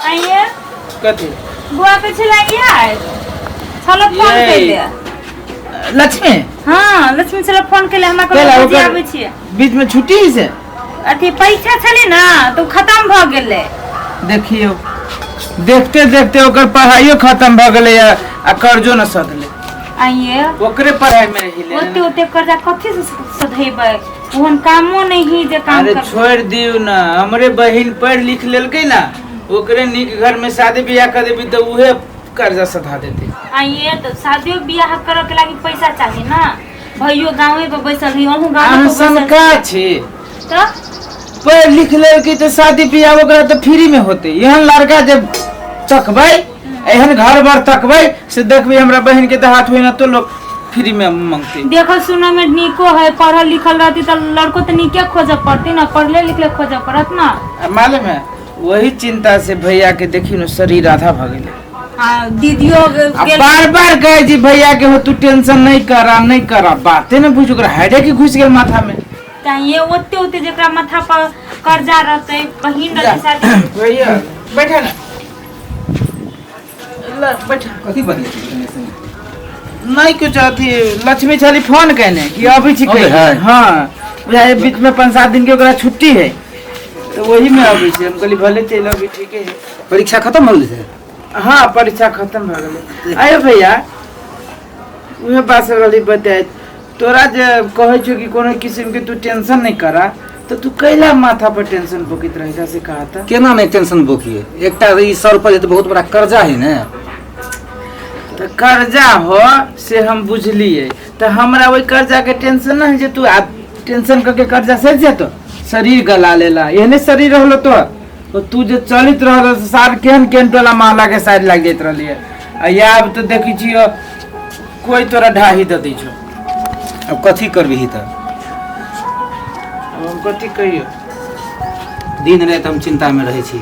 आइए। कथी? बुआ के छलै यार, छल फोन ये। कैले। लक्ष्मी? हाँ, लक्ष्मी छल फोन कैले हमरा। कैला? कहलक ओकर- आबै छियै। बीच में छुट्टी है से? अथी परीक्षा छलै ना, तऽ उ खत्म भऽ गेलै। देखियौ, देखते देखते ओकर पढ़ाइयो खत्म भऽ गेलै आ कर्जो न सधलै। आइए। ओकरे पढ़ाई में रही। ओते ओते कर्जा कथी से सधेबै? ओहन कामो नहीं ही जे काम अरे करबै। छोड़ दियौ ना, हमरे बहिन पढ़ लिख लेलकै ना, ओकरे नीक घर में शादी बियाह कर देबी तऽ उहे कर्जा सधा देते। आइए, तऽ शादियो बियाह करऽ के लागी पैसा चाही ना। भैयो गाँवे पर बैसल ही, अहूँ गाँवे अहाँ पर बैसल। सनका छी। तऽ पढ़ लिख लेलकै तऽ शादी बियाह ओकरा तऽ फ्री में होते। एहन लड़का जे तकबै, एहन घर बर तकबै से देखबै, हमरा बहिन के तऽ हाथ होई तो लोग फ्री में मांगते। देखल सुनय में नीको है, पढ़ल लिखल रहती तऽ लड़को तऽ नीके खोजऽ पड़ती ना, पढ़ले लिखले खोजऽ पड़त ना। आ मालूम है, वही चिंता से भैया के देखी न शरीर आधा भ गेलै। आ दीदियो आ गेल। बार बार कहे जी भैया के, हो तू टेंशन नहीं करा, नहीं करा, बाते न बुझ, ओकरा हेडेक ही घुस गेल माथा में। ताहिए ओते ओते जेकरा माथा पर कर्जा रहतै, बहिन रहतै शादी। भैया, बैठा ना, ला, बैठा। कथी बदले छी? नहीं कुछ, अथी लक्ष्मी छली फोन केने कि अबै छी। अबै कहिया? है? हाँ, बुझाइ बीच में 5-7 दिन के ओकरा छुट्टी है, तऽ वही में अबै छी। हम कहली भले चलि अबै, ठीके है। परीक्षा खत्म भऽ गेलै से? हाँ, परीक्षा खत्म भऽ गेलै। आयो भैया, उहे बात सब रहली बताए तोरा जे कहै छौ कि कोनो किस्म के तू टेंशन नहीं करा, तऽ तू कैला माथा पर टेंशन बोकित रही से कहा था। केना नहि टेंशन बोकिए? एकटा ई 100 रुपया तऽ बहुत बड़ा कर्जा है ने। तऽ कर्जा हो से हम बुझलिए, तऽ हमरा ओहि कर्जा के टेंशन नहीं है जे तू आब टेंशन करके कर्जा सधि जेतो। शरीर गला लेला, एहने शरीर रहलो तोहर तो तू जे चलित रहल सार केहन केहन टोला महला के साइड लागि जाइत रहलियै, आ आब तऽ देखै छियो कोई तोरा ढाही दऽ दै छौ। अब कथी करबिही तऽ? आब हम कथी कहियो? दिन राति हम चिंता में रहै छी,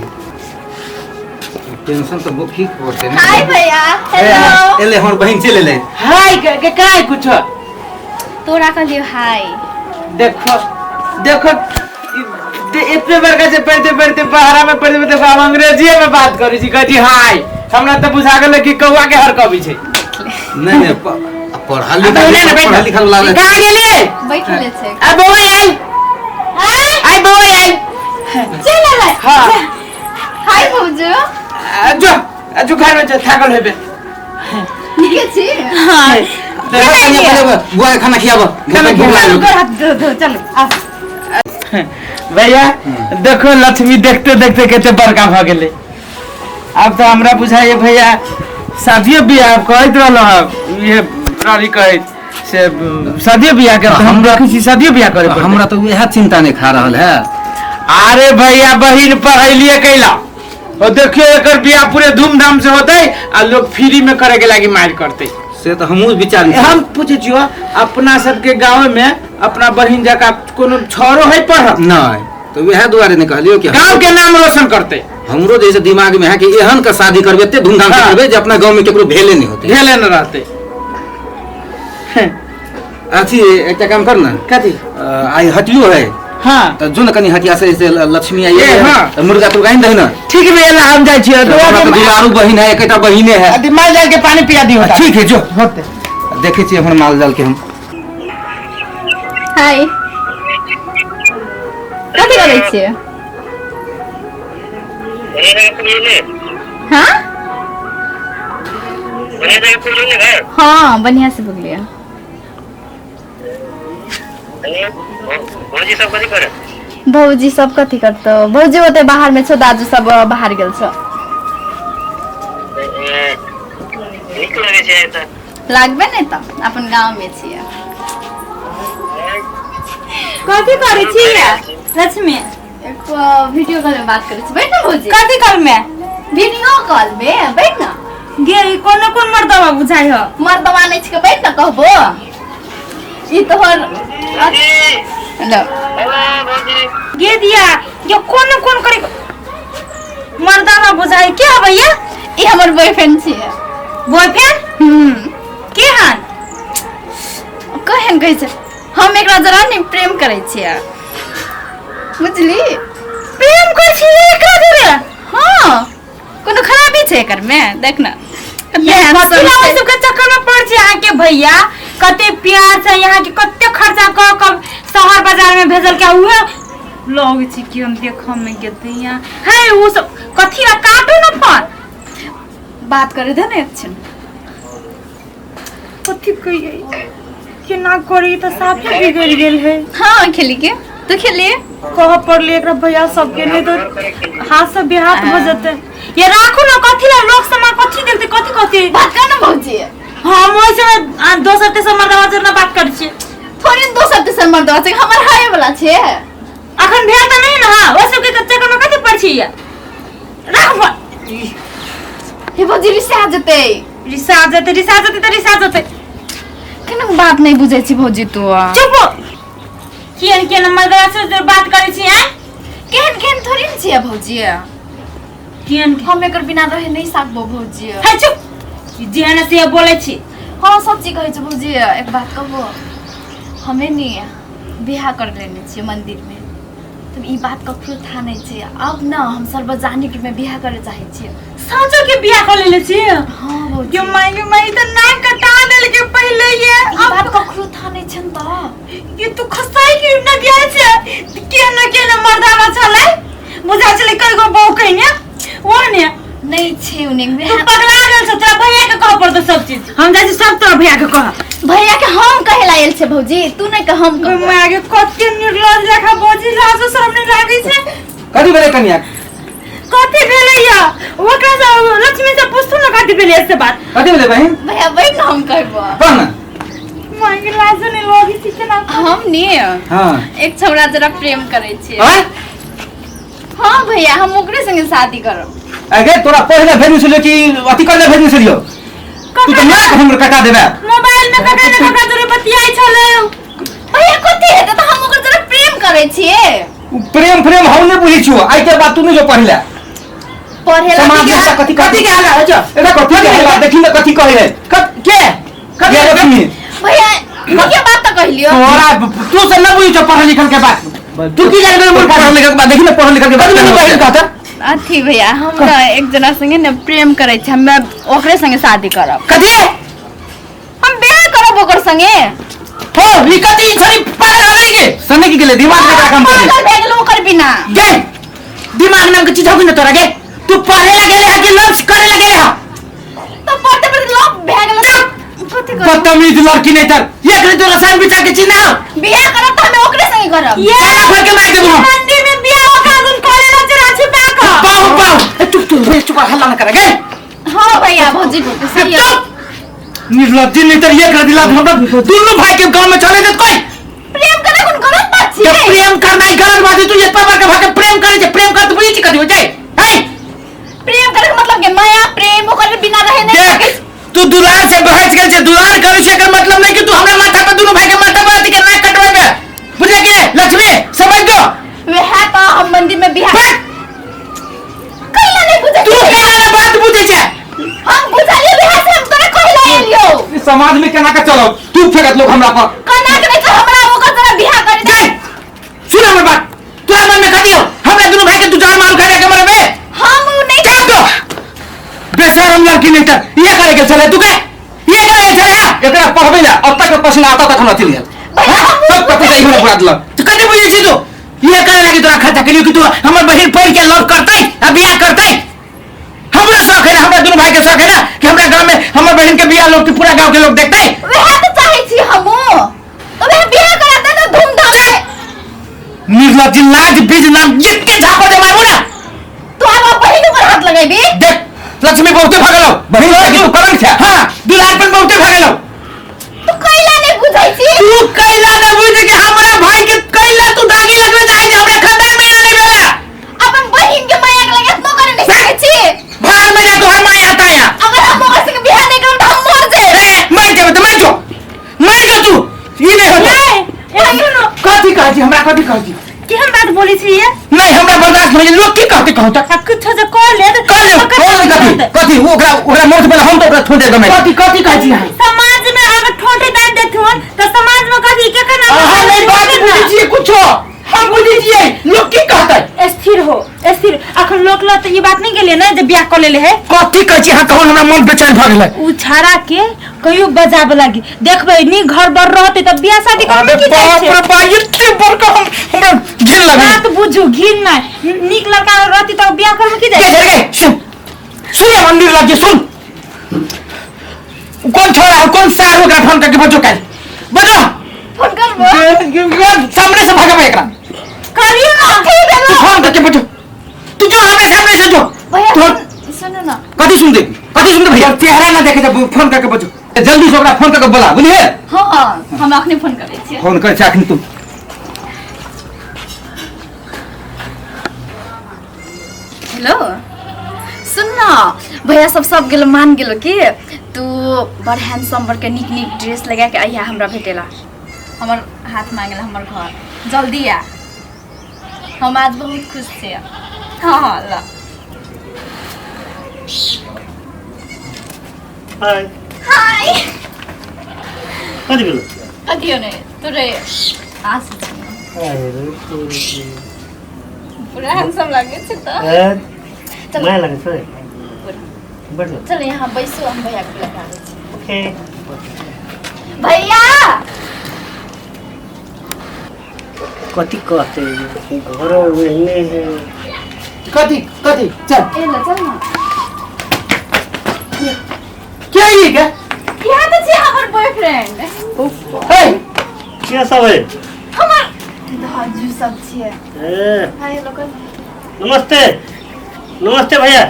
टेंशन तऽ बोखी पड़तै ने। हाय भैया, हेलो। एलै, हमर बहिन चलि एलै। हाय के के काय कुछ? तोरा कहलियो हाय। देखो देखो, एते बड़का जे पढ़ते पढ़ते बहरा में पढ़ते पढ़ते आब अंग्रेजीए में बात करै छी। कहै छी हाय, हमरा तऽ बुझा गेलै कि कौआ के हरकबी छै। नहि नहि, पढ़ल लिखल, पढ़ल लिखल लागल। कहाँ गेली? बैठले छै। आ बौआ आई, आई बौआ आई। चल आबै। हाँ। हाय भौजू। आ, जो आ, जो घर में जो, थाकल हेबे। नीके छी? हाँ। बुआ के खाना खियाबो। खाना भूख लागल। गोर हाथ धो धो, चल आ। भैया देखो, लक्ष्मी देखते देखते कते बड़का भऽ गेलै। आब तऽ हमरा बुझाइए भैया, शादियो बियाह कहैत रहल हँ, इहे रहली कहैत से शादियो बियाह के हम देखै छी, शादियो बियाह करे पड़तै। हमरा तऽ उएह चिंता नहि खा रहल है। अरे भैया, बहिन पढ़ैलिए कैला, और देखियो एकर बियाह पूरे धूमधाम से होतै आ लोग फ्री में करे के लागी मार करतै। से तऽ हमहूँ विचार। हम पूछै छियो, अपना सबके गाँव में अपना बहिन जकाँ कोनो छौरो है पढ़ल? नहि, तऽ उएह दुआरे ने कहलियो कि गाँव के नाम रोशन करतै। हमरो जैसे दिमाग में है कि एहन के शादी करबै, एते धूमधाम से करबै जे अपना गाँव में केकरो भेले नहि होतै। भेले न रहतै। अथी एकटा काम कर ने। कथी? आइ हटियो है। हाँ। तऽ जो ने कनि हटिया से से लक्ष्मी आई। ए, हाँ। तऽ मुर्गा तुर्गा आनि दही ने। ठीक भैया, ला हम जाइ छियै। तऽ हमरा तऽ दुलारू बहिन है, एकेटा बहिने है। अथी माल जाल के पानी पिया दियो। ठीक है, जो। होते। देखै छियै हमर माल जाल के हम। हाय, कथी करै छियै? हाँ हाँ, बढ़िया से बुझलियै। भौजी सब कथी करे? भौजी सब कथी करतौ? भौजी ओते बाहर में छौ, दाजू सब बाहर गेल छौ। नीक लगै छै तऽ? लागबे नहि तऽ, अपन गाँव में छियै। कथी करै छी लक्ष्मी? एक वीडियो कॉल में बात करै छी, बैठ ना भौजी। कथी कॉल में? वीडियो कॉल में बैठ ना। गे, ई कोनो कोन मर्दवा बुझाइ ह? मर्दवा नहि छिकै, बैठ ना, कहबो ई तोहर। हेलो। हेलो भौजी। गे दिया, ये कोन कोन करे मर्दवा बुझाइ के ह भैया? ई हमर बॉयफ्रेंड छियै। बॉयफ्रेंड? हम्म। के हन? केहन कहै छै, हम एकरा जरा ने प्रेम करै छियै, बुझली? प्रेम करै छी एकरा जरे? हाँ। छै एकर में देख ना। ये कथी ला ओइ सबके चक्कर में पड़ छी अहाँ के भैया? कते प्यार से यहाँ के कते खर्चा क क शहर बाजार में भेजल के उहे लग छी कि हम देखम में गेतिया है उ सब कथी ला काटू न फोन। बात करे दे ना एक क्षण। कथी कहिए केना करी त साफे बिगड़ गेल है। हाँ खेली के तो खेलिए कह पड़ले एकरा भैया सबके, नहीं तो हाथ से बेहाथ हो जते। ये राखू ना कथी ला लोग समाज कथी देखते कथी कथी बात कर ना भौजी। हम ओइ समय दोसर तेसर मर्दवा से ना बात करै छियै। थोड़ी दोसर तेसर मर्दवा छै, हमर हाय वाला छै। अखन भेल त नहीं ना, ओइ सबके चक्कर में कथी पड़ छियै? राख फोन। हे भौजी रिसा जेतै। रिसा जेतै, रिसा जेतै त रिसा जेतै। केना बात नहीं बुझै छी भौजी तू? चुप केहन केहन मर्दवा से बात करै छी हैं? केहन केहन थोड़ी न छियै भौजी। केहन हम एकर बिना रहे नहीं सकबो भौजी। हे चुप जेहन से बोलै छी। हाँ सच्ची कहै छी भौजी। एक बात कहबो, हमे नी बियाह कर लेने छियै मंदिर में, तब ई बात ककरो था नहीं छै। अब ना हम सार्वजनिक में बियाह करे चाहे छियै। साँचो के बियाह कर लेले छियै? हाँ भौजी। यो माई गे माई त नाक कटा देल के पहिले ये। ई बात ककरो था नहीं छै त। ये तू खसाई के न गेल छै केहन केहन मर्दाना छलै बुझा छलै कई गो बहू कहिने ओ ने नहीं छै उने तू बियाह। पगला गेल छ, तोरा भैया के कह पड़तो सब चीज। हम जाइ छी सब तोरा भैया के कह। भैया के हम कहे ला आयल छै भौजी, तू नहीं कह हम कहबो। माय गे कते निर्लज लेखा भौजी, लाजो शरम नहीं लागै छै। कथी भेलै कनिया? कथी भेलै या ओकरा से लक्ष्मी से पूछू ना कथी भेलै से बात। कथी भेलै बहिन? भैया बैठ ना हम कहबो। कह ना। माय गे लाजो नहीं लागै छै केना। हम नी हाँ एक छौड़ा जरा प्रेम करै छियै। आँय? हाँ भैया हम ओकरे संगे शादी करब। अगे तोरा पहिले भेजने छलियो कि अथी करले भेजने छलियो? तू त नाक हमर कटा देबे। मोबाइल में ककरा ने ककरा जोरे बतियाइ छलै। भैया कथी हेतै त हम ओकर जरा प्रेम करै छियै। उ प्रेम प्रेम हम नहीं बुझै छियो। आइ के बाद तू नहीं जो पढ़ले पढ़े ला समाज में कथी कथी के हाला होइ छौ? एना कथी के हाला देखी न कथी कहै है। के के लक्ष्मी भैया के बात त कहलियो। तोरा तू सब न बुझै छौ पढ़ल लिखल के बात। तू की जाने मूर्ख पढ़ल लिखल के बात देखी न पढ़ल लिखल के बात। कथी बहिन कहता? अथी भैया हम न एक जना संगे न प्रेम करै छी, हम ओकरे संगे शादी करब। कथी? हम बियाह करब ओकर संगे। हो ई कथी छड़ी पागल हो गेली के? सने की गेलै दिमाग में काम करे। पागल भए गेल ओकर बिना। गे दिमाग नाम के चीज हो न तोरा गे? तू पढ़े ला गेले है कि लव करे ला गेले है? तो पढ़ते पढ़ते लव भए गेल। कथी करब? बदतमीज लड़की नहीं तर एक रे तोरा सान बिचा के चीज ना बियाह करब त हम ओकरे संगे करब। ये घर के मार देबो हम। मंदिर में बियाह होका दुन करे ला चोरा छुपा क। पाओ पाओ ए चुप चुप रे चुप हल्ला न करे गे। हां भैया भौजी बोलते सही है। चुप निर्लज्जी नहीं तर एक रे दिला हमरा दोनों भाई के गांव में चले देत कोई। प्रेम करे कोन गलत बात के छी? प्रेम करना ही गलत बात है। तू ये पर के भाग प्रेम करे छे, प्रेम कर तू बुझी छी कथी हो जाए? है प्रेम करे के मतलब के माया प्रेम ओकर बिना रहे नहीं देख सकै। तू दुलार से बहस गेल छे, दुलार करू छे एकर मतलब नहीं कि तू हमरा माथा पर दोनों भाई के माथा पर अथी के नाक कटवाबे। बुझले के लक्ष्मी समझ जो। वह त हम मंदिर में बियाह बस। कैला नहीं बुझै तू छी? केना ने बात बुझै छे? हम बुझलिए बियाह से हम तोरा कहला एलियो। ई समाज में केना के चलब? तू फेकत लोग हमरा पर। कना के नहीं त हमरा ओकर तोरा बियाह करे दे। गई सुन हमर बात, तोरा मन में कथी हो? हमरा दोनों भाई के तू जान माल खाने के मरबे? हम उ नहीं चुप तो बेशरम लड़की नहीं तर ये करे के चले तू के ये करे के चले हा? एकरा पढ़बै ला अब तक पसीना आता तक हम अथी लिहल। भैया हम सब पति जाई हमरा बुरा दिलक। तू कथी बुझै छी तू? ये करे लागी तोरा खर्चा के लिए कि तू हमर बहिन पढ़ के लव करतै आ बियाह करतै? हमरा शौक है ना, हमरा दोनों भाई के शौक है ना कि हमरा गांव में हमर बहिन के बियाह लोग के पूरा गांव के लोग देखतै। वह त चाहै छी हमहु तो वह बियाह कराते न धूमधाम से। निर्लज्ज लाज बीज नाम जितके झापड़ दे मारू ना। तू हमरा बहिन ऊपर हाथ लगेबी? देख लक्ष्मी बहुते भगलो बहिन लड़की तू करन छै। हां दुलार पर बहुते भगलो। तू कैला नहीं बुझै छी? तू कैला न बुझ के हमरा भाई के कैला तू दागी लगवे जाय जे हमरा खानदान में नहीं भेला। अपन बहिन के माया के लगे एतनो करे नहीं सकै छी। भाड़ में जा तोहर माया ताया। अगर हम ओकर संगे बियाह नहीं करब त हम मर जाएब। ए मर जेबे त मर जो, मर जो तू ई नहीं होतो। ए सुनो कथी कहै छी हमरा, कथी कहै छी? केहन बात बोलै छी ये? नहीं हमरा बर्दाश्त नहीं, लोग की कहते कहू त? आ कुछो जे कह ले त कह ले, कौन कथी कथी ओकरा ओकरा मौत पहिले हम त ओकरा छोड़ देब में। कथी कथी कहै छी अहाँ? समाज में अगर ठोंठे दान देथुन त समाज में कथी के केना अहाँ नहीं बात बुझै छियै कुछो, हम बुझै छियै लोग की कहतै। स्थिर हो स्थिर, अखन लोक लते तऽ ई बात नहीं गेलिए ना जे बियाह कऽ लेले है। कथी कहै छी अहाँ कहू, हमरा मन बेचैन भऽ गेलै। उ छाड़ा के कहियो बजाबे लागी, देखबै नी घर बर रहते तब बियाह शादी करबै अरे की जाइ बाप छै। रे बा, एते बड़का हम हमरा घिन लगै। बात बुझू, घिन नहि, नीक लड़का रहती तऽ बियाह करबै की जाइ के छै। झड़ गए, सुन सुन ये मंदिर लग सुन, कौन छोड़ा हो कौन सार हो, फोन करके बजो, काल बजो फोन करबो सामने से भागबै एकरा। करियो ना। तू फोन करके बजो, तू जो हमारे सामने से जो। भैया तोहर सुनू ना। कथी सुन दे, कथी सुन दे भैया, चेहरा ना देखे जब फोन करके बजो, जल्दी से ओकरा फोन करके बोला, बुझलिए? हाँ हम अखने फोन करै छियै। फोन कर छै अखन तू। हेलो सुन न भैया सब सब गेलो मान गेलो कि तू बड़ हैंडसम बड़ के नीक नीक ड्रेस लगा के अइहा हमरा भेटेला, हमर हाथ मांगेला हमर घर, जल्दी आ, हम आज बहुत खुश छियै। हाँ हाँ ल। हाय। हाय। कथी भेलो? कथियो नहि, तोरे आस छै। अरे तोरी। पूरा हैंडसम लागे छै तऽ। ए, चल। माया लागै छै। पूरा। बैठ जाओ। चल यहाँ बैसो, हम भैया के बुला आबै छी। ओके। भैया कथी कहते घर ओहने है। कथी कथी चल ए ल चल न। के ई के यहाँ तऽ छै हमर बॉयफ्रेंड। हे के सब है? हमर दाजू सब छियै। ए, हाय हेलो कर। नमस्ते नमस्ते भैया।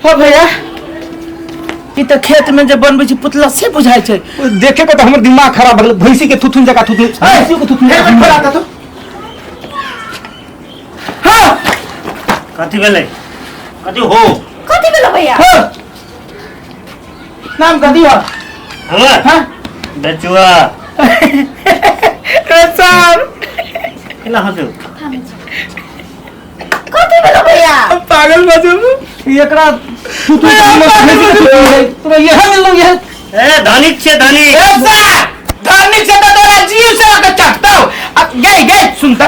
हो भैया, ई तऽ खेत में जे बनबै छी पुतला से बुझाइ छै। देखे के तऽ हमर दिमाग खराब भऽ गेल, भैंसी के थुथुन जकाँ थुथुन, भैंसी के थुथुन जकाँ। हेलमेट खोला तऽ तू। हाँ कथी भेलै? कथी हो? कथी भेलो भैया? हाँ नाम कथी हो? हमर हाँ बेचुआ। ए सर केना हँसू? कथी भेलो भैया? पागल बजू एकरा थुथुन भैंसी के थुथुन है, तोरा इएह मिललौ इएह। ए धनिक छै धनिक। ए सर धनिक से तऽ तोरा जीव से के चटतौ। अब गई गई सुनता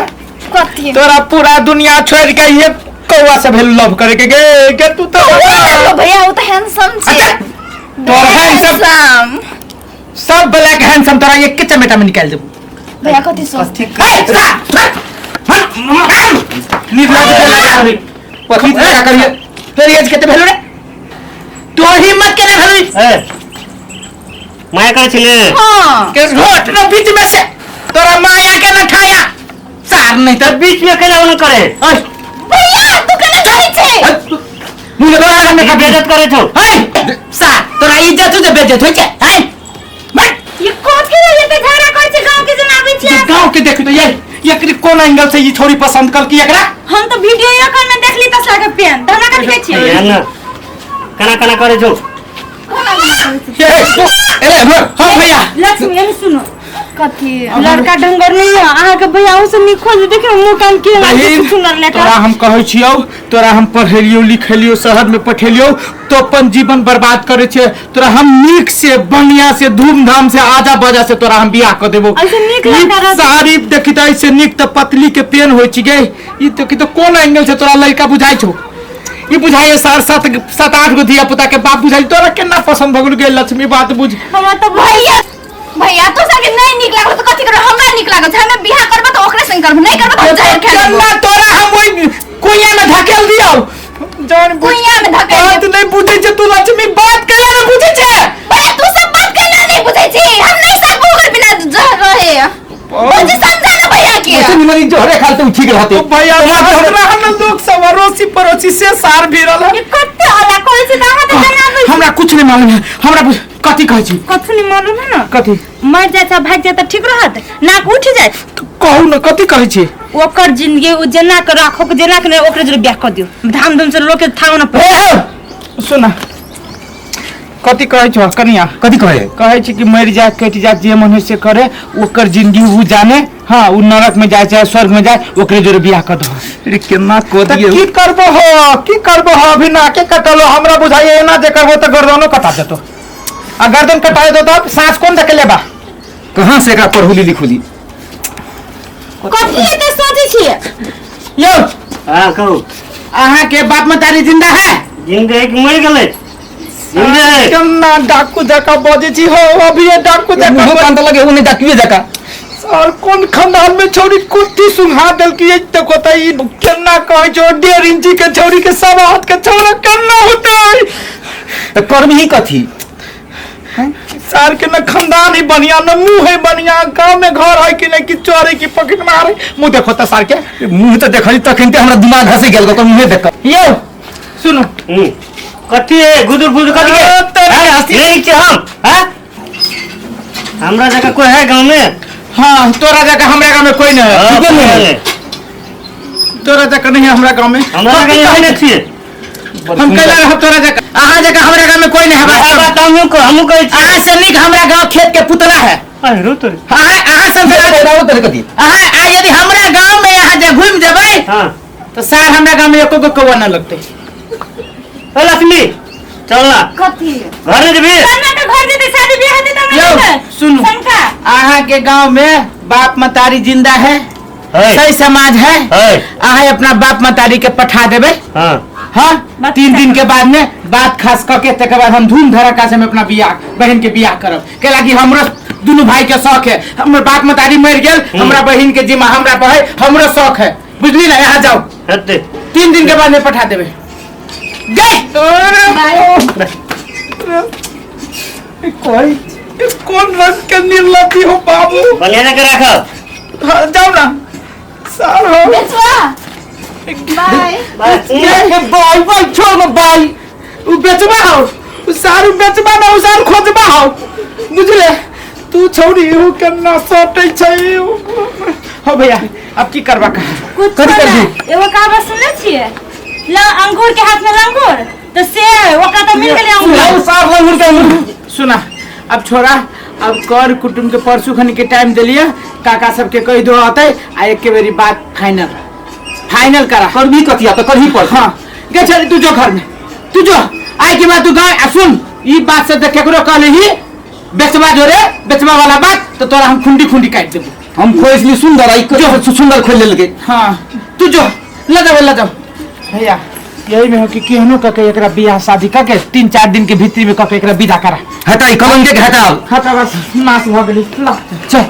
कथी? तोरा पूरा दुनिया छोड़ के ये कौआ से भेल लव करे के गे के तू तो हेलो भैया, ओ तऽ हैंडसम छै। अच्छा, तोरा हैंडसम हैंडसम। सब ब्लैक हैंडसम तोरा एक के चमेटा में निकाल देबू। भैया कथी सोच? कथी ए सा नीक लागै कथी करिए तोरी एज कते भेलो रे? तोर हिम्मत केना भेलो? ए माया करै छलै। हाँ के घोट न बीच में से तोरा माया के न ठाया सार नहीं तऽ तर बीच में केना ओना करे? ओए भैया तू केना कहै छै? मुँह तोरा आराम की बेइज्जत करै छौ? हे सार तोरा इज्जत जे बेइज्जत होइ छै हैं मत ये कथी रे एते झगड़ा करै छै गांव के जनाबै छियै? गांव के देखी तो ये एकरी कोन एंगल से ई छोरी पसंद कल की एकरा? हम तऽ वीडियो एखन में देखली तसला के पेन, तऽ हमरा कथी कहै छियै? भैया न केना केना करै छौ? कोना कोना करै छै? ए ए हमर हाँ भैया लक्ष्मी एने सुनो, कथी? लड़का ढंगर नहीं है अहाँ के भैया, ओ से नीक खोज देखियो मुंह कान के बहिन, सुनर लेकर। तोरा हम कहै छियौ, तोरा हम पढ़ेलियौ लिखेलियौ शहर में पठेलियौ तो अपन जीवन बर्बाद करे छै। तोरा हम नीक से बढ़िया से धूमधाम से आजा बाजा से तोरा हम बियाह कर देबो। ऐसे नीक लड़का रहतै। सारी देखी तऽ ऐसे नीक तऽ पतली के पेन होइ छै गे। ई देखी तऽ कोन एंगल से तोरा लड़का बुझाइ छौ? ई बुझाइ सार सात सात आठ गो धिया पुता के बाप बुझाइ, तोरा केना पसंद भऽ गेल गे लक्ष्मी? बात बुझ। हमरा तऽ भैया भैया तो संगे नहीं नीक लागल तऽ कथी करब? हमरा नीक लागल छै, हमे बियाह करब तऽ ओकरे संग करब, नहीं करब तऽ हम जहर खा लेबो। चल तोरा हम ओहि कुइया में धकेल दियौ। जान बुझ कुइया में धकेल बात नहीं बुझै छै तू लक्ष्मी, बात केला नहीं बुझै छै। भैया तू सब बात केना नहीं बुझै छी? हम नहीं सकबो ओकर बिना जहर रहे। बुझी समझा ना भैया के। वैसे निमन जोहरे खालते ठीक रहते। ओ भैया हमरा लोग सब अड़ोसी पड़ोसी से सार भिड़ल है। ये कते हल्ला करै छै तऽ अहाँ तऽ जनाबै छी। हमरा कुछ नहीं मालूम है, हमरा कथी कहै छी? कथी नहीं मालूम है ना? कथी? मर जाय छै भागि जाय तऽ ठीक रहत, नाक उठि जायत। कहू न कथी कहै छी? ओकर जिंदगी ओ जेना के राखो के जेना के नहीं, ओकरे जोरे बियाह कऽ दियौ, धाम धूम से लोक के थाव न पड़े। ए सुन कथी कहै छौ कनिया? कथी कहै? कहै छी कि मरि जाए कटि जाए जे मन होइ से करे, ओकर जिंदगी उ जाने। हाँ उ नरक में जाए चाहे स्वर्ग में जाए, ओकरे जोरे बियाह कर दहो। अरे केना को तऽ दियौ? की करबो हो, की करबो हो? अभी नाके कटलो हमरा बुझाइए एना जे करबो तऽ गर्दनो कटा जेतो, आ गर्दन कटा जेतो तब साँस कोन दके लेबा? कहाँ से एकरा पढ़ुली लिखुली? कथी एते सोचै छियै? यौ हाँ कहू। अहाँ के बाप मतारी जिंदा है? जिंदे है कि मरि गेलै? जिंदे है। केना डाकू जका बजै छी हो, अभी ये डाकू जका मुँह कान तऽ लगे ओ नहि डाकुए जका। और कोन खानदान में छौरी कुत्ती सुंघा देलकी देखो त ई केना कहै छौ 1.5 इंची के छौरी के 1.25 हाथ के छौरा केना होतै? तऽ करबही कथी? सार के न खानदान ही बढ़िया न मुंह है बढ़िया, गांव में घर है कि नहीं कि चोर है कि पॉकेट मार है। मुंह देखो त सार के। मुंह तऽ देखली तखन ते हमरा दिमाग घसि गेल ओकर मुंहे देख कऽ। यौ सुनू। कथी है गुदुर बुदुर कथी है? अ, तर- हैं, हंसी नहीं छै हम, हैं? हमरा जगह कोई है गांव में? हाँ तोरा जगह हमरा गांव में कोई नहीं है। हाँ, ठीके नहीं है। तोरा जगह नहीं है हमरा गांव में। हमरा जगह नहीं छियै। हम कैला रहब तोरा जगह? अहाँ जगह हमरा गांव में कोई नहीं है। वएह बात हमहूँ कहै छी। अहाँ से नीक हमरा गांव खेत के पुतला है। अरे तोरे। अहाँ अहाँ संसार बताओ तोरे कथी? अहाँ आ यदि हमरा गांव में अहाँ जे घूम जेबै हाँ। तो सार हमरा गांव में एको गो कौआ न लगतै। ए लक्ष्मी चल ना। कथी? घर नहीं जेबही? कन्ना के घर जेतै, शादी बियाह हेतै तब यौ, ने जेतै। सुनू। शंका। अहाँ के गांव में बाप मतारी जिंदा है, है। सही समाज है, है। अहाँ अपना बाप मतारी के पठा देबै। हाँ। हाँ, बात 3 दिन के बाद में बात खास करके तकर बाद हम धूम धड़ाका से हम अपना बियाह बहन के बियाह करब। कैला कि हमरो दुनू भाई के शौक है, हमर बाप मतारी मर गेल, हमरा बहन के जिम्मा हमरा पर है, हमरो शौक है, बुझली ना? यहाँ जाओ। हेतै। 3 दिन के बाद में पठा देबै। गई। कोई कौन रंग के निर्लज्जी हो बाबू? बढ़िया जगह राखब। हाँ, जाओ ना सार हो। बेचवा बाय। ए, बाय बाय छोड़ ना बाय। उ बेचबा हो, उ सारू बेचबा ना, उ सारू खोजबा हो, बुझले? तू छोड़ी उ केना सटै छै। हो भैया अब की करबा का? कुछ कथी ना। करबी? एगो कहावत सुनले छियै, ल अंगूर के हाथ में लंगूर, तो से ओकरा तो मिल गेलै अंगूर। लौ सार लंगूर के अंगूर। सुना अब छोड़ा, अब कर कुटुंब के परसू खन के टाइम देलिए, काका सबके कहि दो अतै आ एक बेरी बात फाइनल फाइनल करा। करबी कथी? आ तऽ करही पर। हाँ गे छोड़ी तू जो घर में, तू जो आइ के बाद तू गाँव आ सुन ई बात से केकरो कहले ही बेचबा जोरे बेचबा वाला बात तो तोरा हम खुंडी खुंडी काटि देबो। हम खोजली सुंदर आई जो सुंदर खोल लेलकै। हाँ तू जो ल जाओ ल जाओ भैया, यही में हो कि केहनो कह के एकरा बियाह शादी कह के 3-4 दिन के भीतर में कह के एकरा विदा करा। हटाई कलंके के हटाओ। हटा बस नाश भ गेली। ल चल।